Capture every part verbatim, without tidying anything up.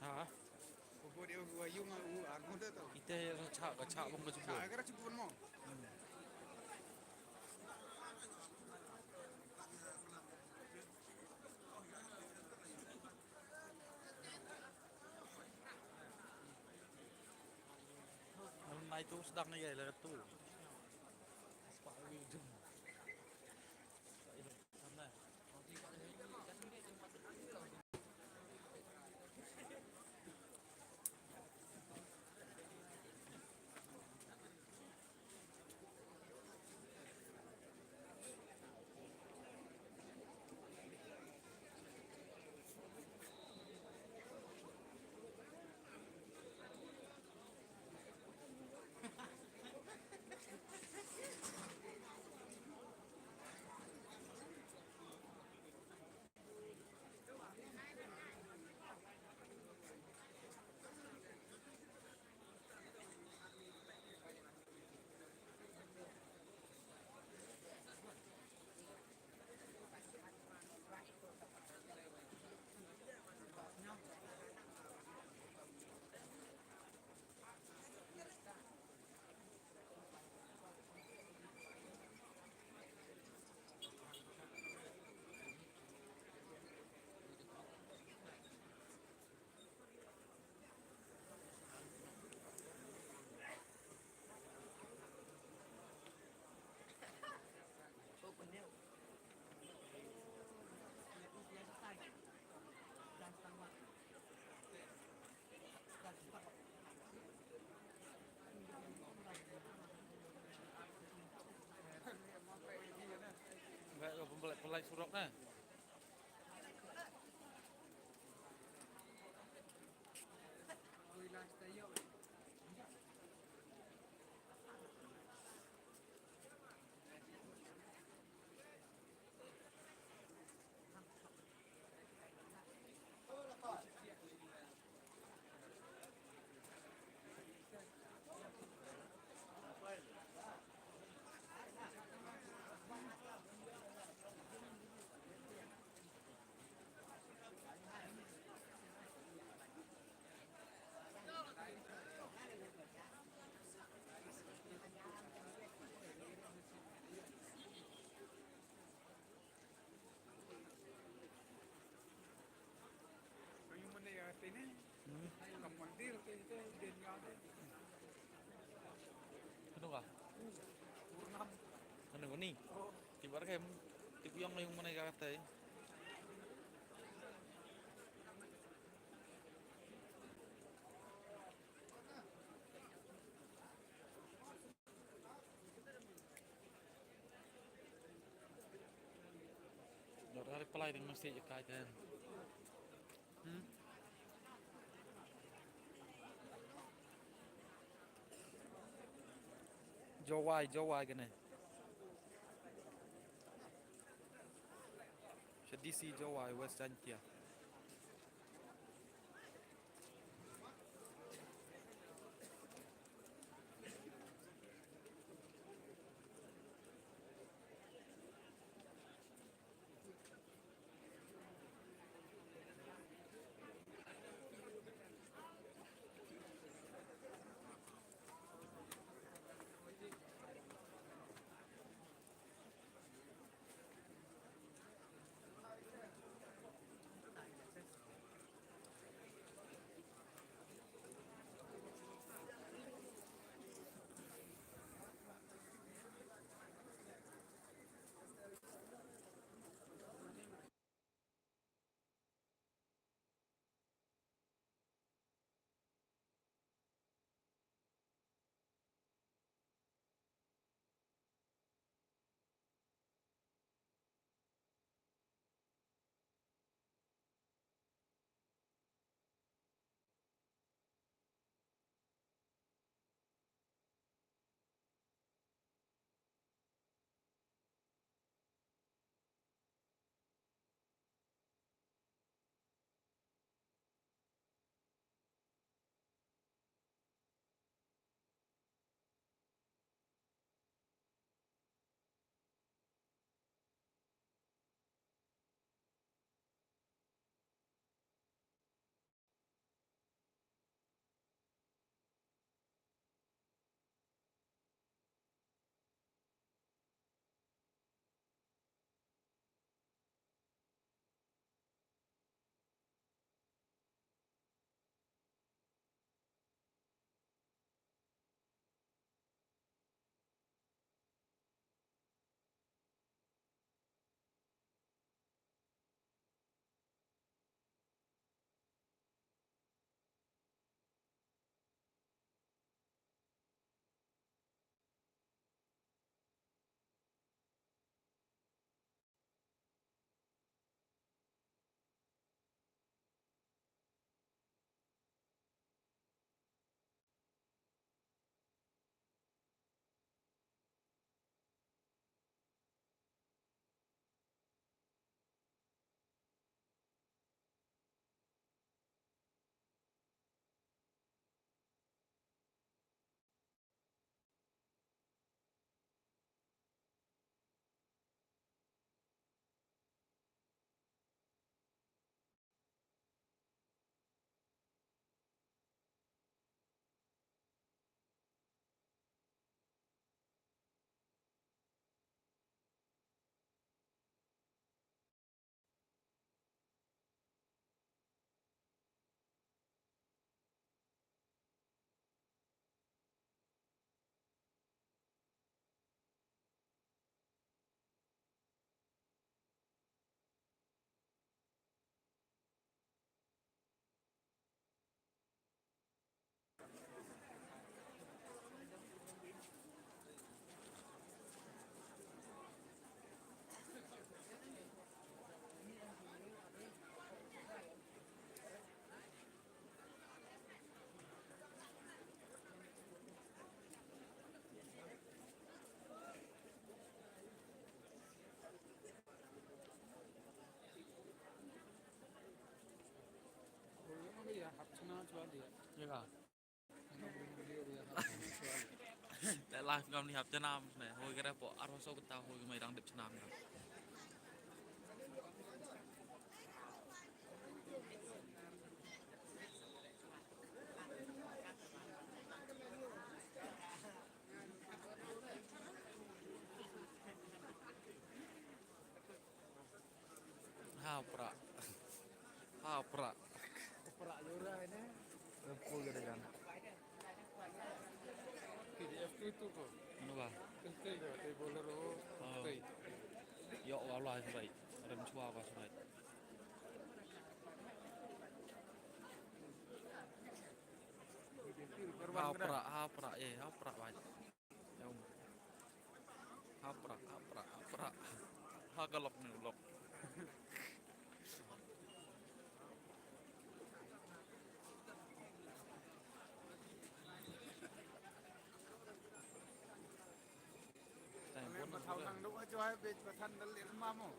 Ha? Kita ya cha ka cha bang ka chubu. Nai tu sedang ni ya, tu. Baik, kau pembelak-pelak surok dah. Hmm. Kano ka? Kano kani? Ti bar ka em. Ti kuyong la yung mana ka kata eh. Dor kali palai ding mesti je kai kan. Hmm? Jowai, Jowai kane. Sha D C Jowai, West Jaintia. Ïa ka. Te live ngam ni hap janam ne. Hoi kare po arphew saw kynta hoi ka mai dang dep janam ka. Ha pra. Ha pra. Pra lura ini. Dah pukul gede kan. P D F tu tu ko. Mana ba? Kentai ko, tai Bolero. Oh. Tai. Yok wala sebaik. Rem chua ba sebaik. Ha pra, ha pra, eh, ha pra ba. Ïa um. Ha pra, ha pra, ha pra. Ha ka lok ni lok. Tang pun. Nang duk ajo hai bej pathan dal ilma mo.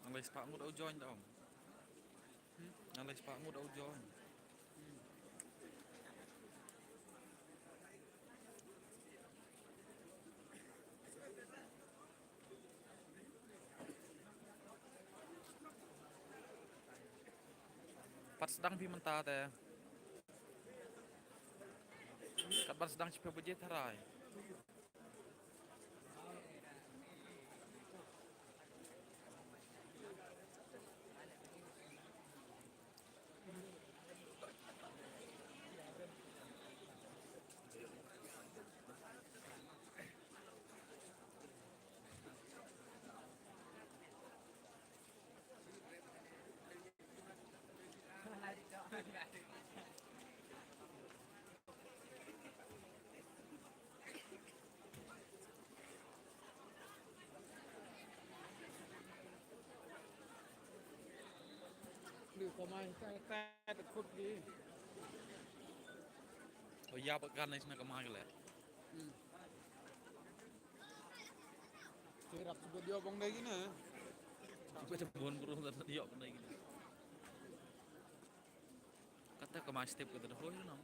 Nang lei spah ngut au join da ong. Nang lei spah ngut au join. Pat sdang phi mynta te. Kat pat sdang shiphew baje tharai. Lu kamai ta ta ta khut gi. Oh, ïa ba kan nai sna kamai ka leh. Hmm. Kirap sebut dia bang dai gini. Ba ta bon bro ta dia bang dai gini. Kata ka ma step kata da hoi no.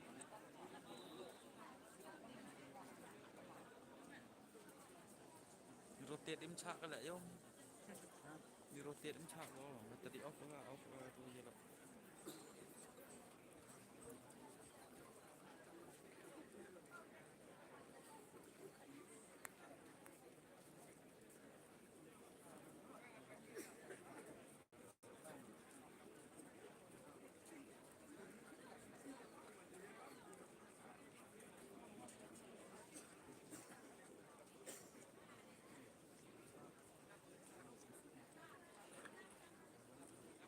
Rotate im chak ka la yom. Ni rotate im chak ko. Kata di off ka, off ka tu je la.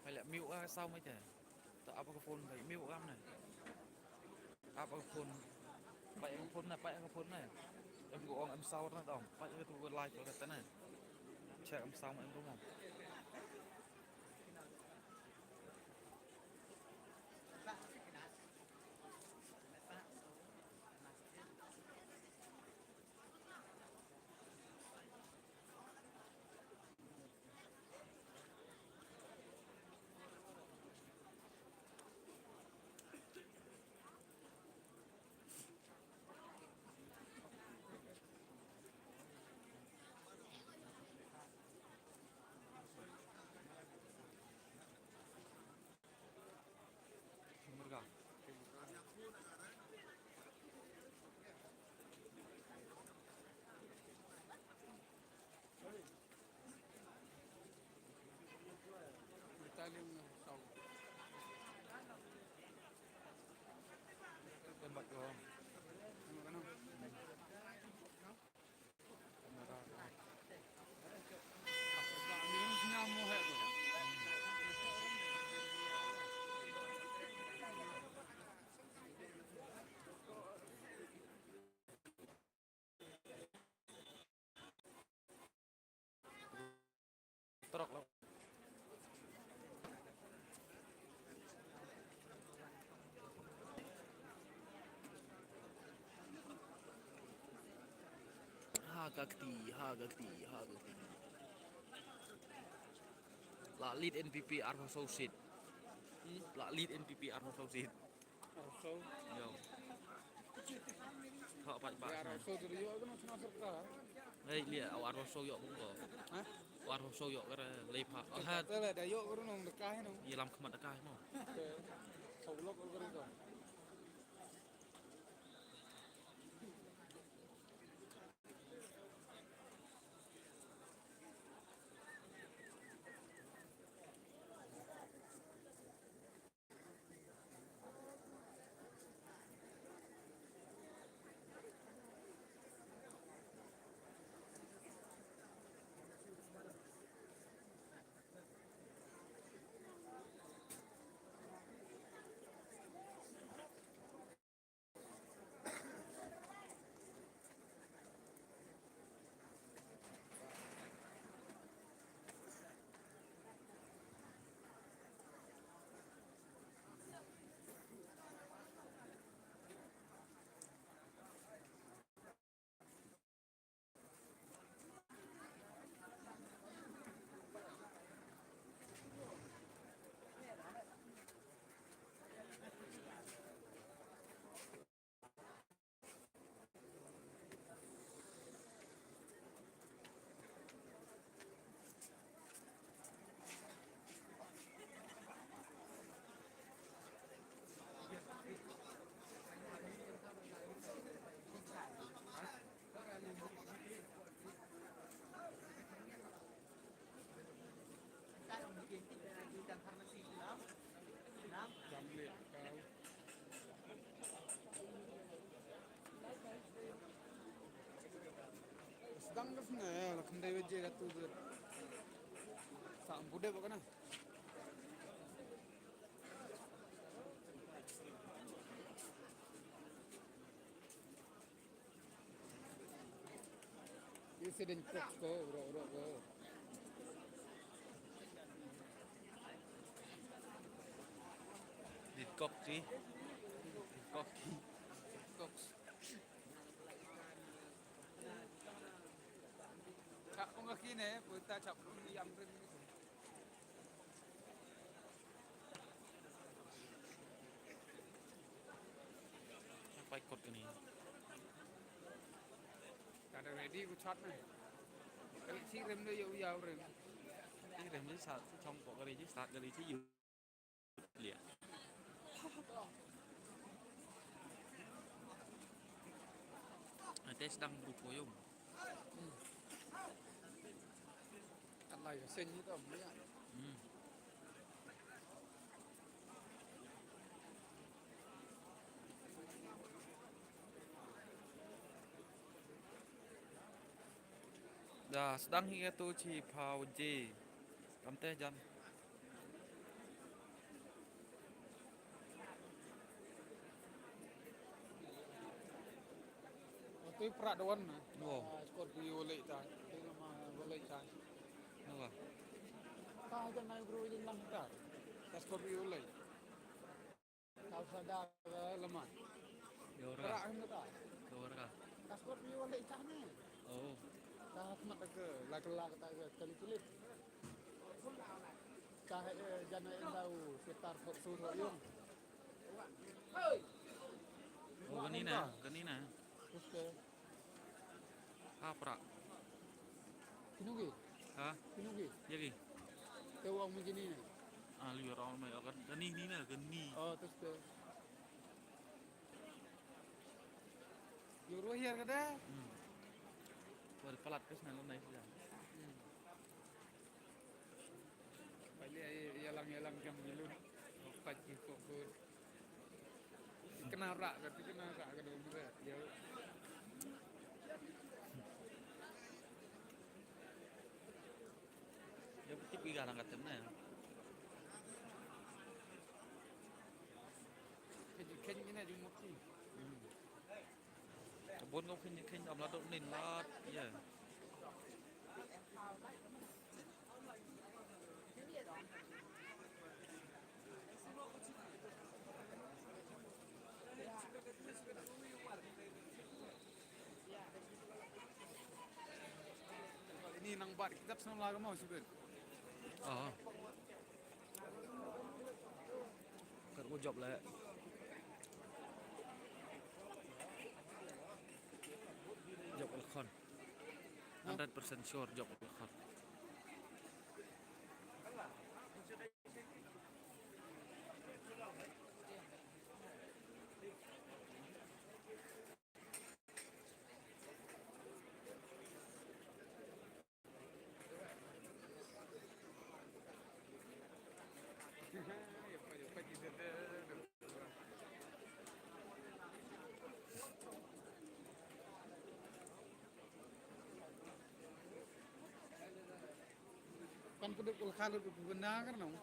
Hai la mute ka sound mai te. Ta apa ka phone bai mute ka ne. Apa ka phone. Pai ka phone na, pai ka phone na. Em ko ong em sound na dong. Pai ka tu ko live ka ta na. Check em sound em tu mo. Trok lah. Ka kti, ha ka kti, ha ka kti. La lead N P P arphew saw seat. Hmm? La lead N P P arphew saw seat. Arphew saw. Yo. Tho pat ba. Ya, arphew saw tu ïoh ka nong chuna sorkar. Hei, lia, aw arphew saw ïoh bun ko. Ha? Aw arphew saw ïoh ka ra lei pha. Oh, ha. Te la da ïoh ka nong da kai nong. Ïa lam khmat da kai nong. Te, saw lok ka ra ko. Sdang ka sne, la khyndai baje ka tu ka. Sa em bude ba kana. Ïa se dang kok ko, ro, ro ko. Dit kok ki. Dit kok ki. Kok. Chak ko ma ki ne, puta chak ko ïam rin. Pai kot kani. Ka da ready ku chat ne. Kali chi rem de yu ya rem. Chi rem de sa chong ko kali chi start kali chi yu. Lia. Ate sdang bu ko yung. Kan lai sen ni to mia. Hmm. Da sdang hi ka tu chi phaw je. Kam te jan. Atu pra da wan na. Oh. Ah, Scorpio lei ta. Atu ma lei ta. Nawa. Ta jan na bro jan lang ta. Ta Scorpio lei. Kal sa da lama. Ora. Ora ang ta. Ora. Ka Scorpio lei ta ne. Oh. Ta khmat ka la ka la ta ka kali kulit. Ka he jan e dau setar ko su ro yung. Oh, kani na, kani na. Terus ke Ha pra. Kinu ki? Ha? Kinu ki? Ya ki? Te wang mi kini ne. Ah, liu raw mai akan kani ni na, kani. Oh, terus ke. Yo ruh hiar kada? Hmm. Wal palat kes na lo nai sila. Hmm. Pali ai yalang yalang jam bilun. Pat ki ko ko. Kena rak ka, kena rak ka dong ka. Ya. Ya betul pi garang katem na. Keju ken kena jumuk ki. Hmm. Ka bun ko khin khin am la dok nin lat, ya. Bat kitab song la ka mau sibir. Ah. Kat ko job le. Job le khon. Hundred percent sure job le khon. Kan puduk ulkha lut puguna kan nong.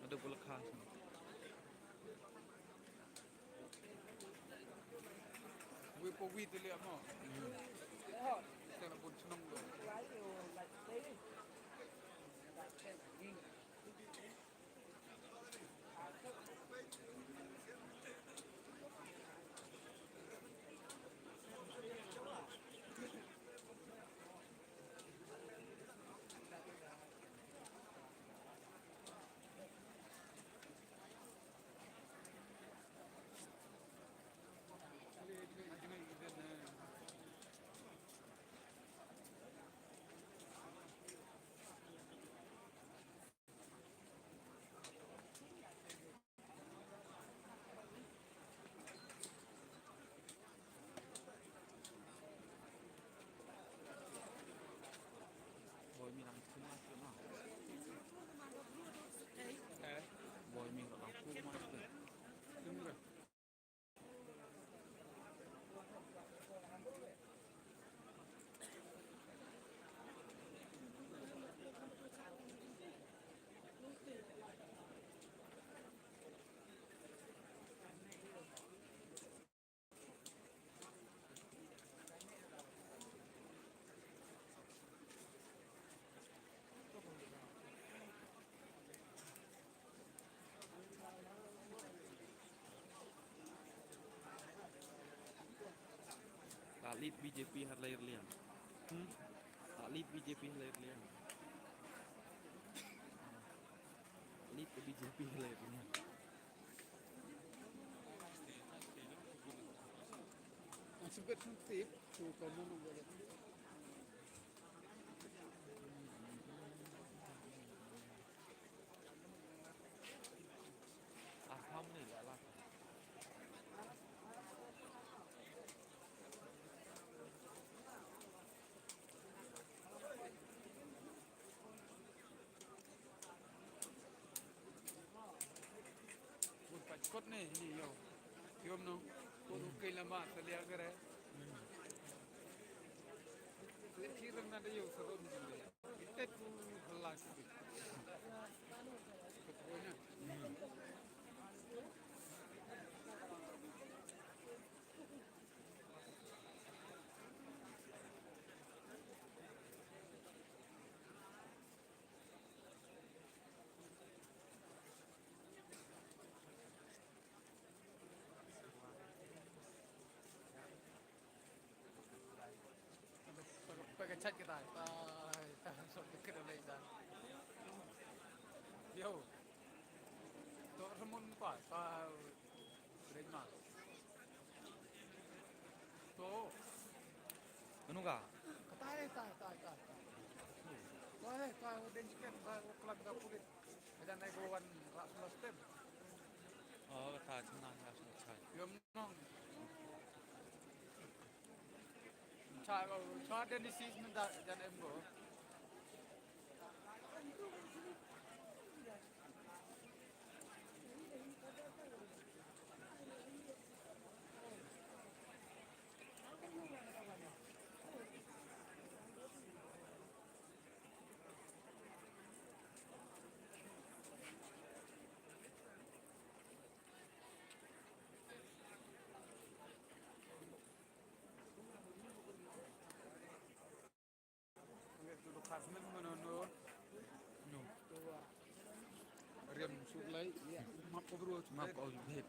Ada ulkha. Wi po wi tu lihat mo. Kita nak pun senang tu. Boy mi nang kuma tu na. Eh? Boy mi nang kuma tu. Ka lead B J P ha Ri Liang. Hmm? Ka lead B J P ha Ri Liang. Lead B J P ha Ri Liang. Ang sugat ng tip, so, kamu nung wala. Ah, kamu ni, la, la. Bun pat kot ne ni yo. Yom no. Ko ru kai lama salia kare. Leki rang na de yo saron ni. Itet ku halas. Kot ko na. Pagachat kita. Tai, tai, sok dikit oleh kita. Yo. Tok remun pa, pa. Rejma. To. Anu ka? Tai, tai, tai, tai, tai. Tai, tai, den chicken, tai, kelak da pulit. Ajan naik go wan ras los tem. Oh, ta chuna ras los chai. Yom nong. Cha go, cha den di sis men da jan em go. Nge tu khas men mano no. No. Riam suklai. Map ko bro. Map ko bro.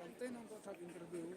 Ante nang ko thap interview.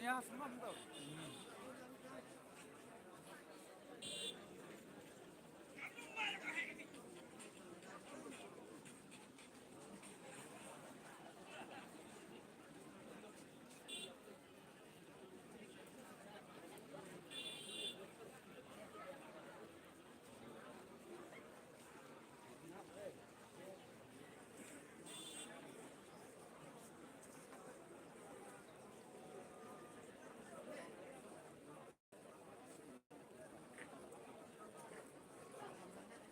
Ni ha sngam to.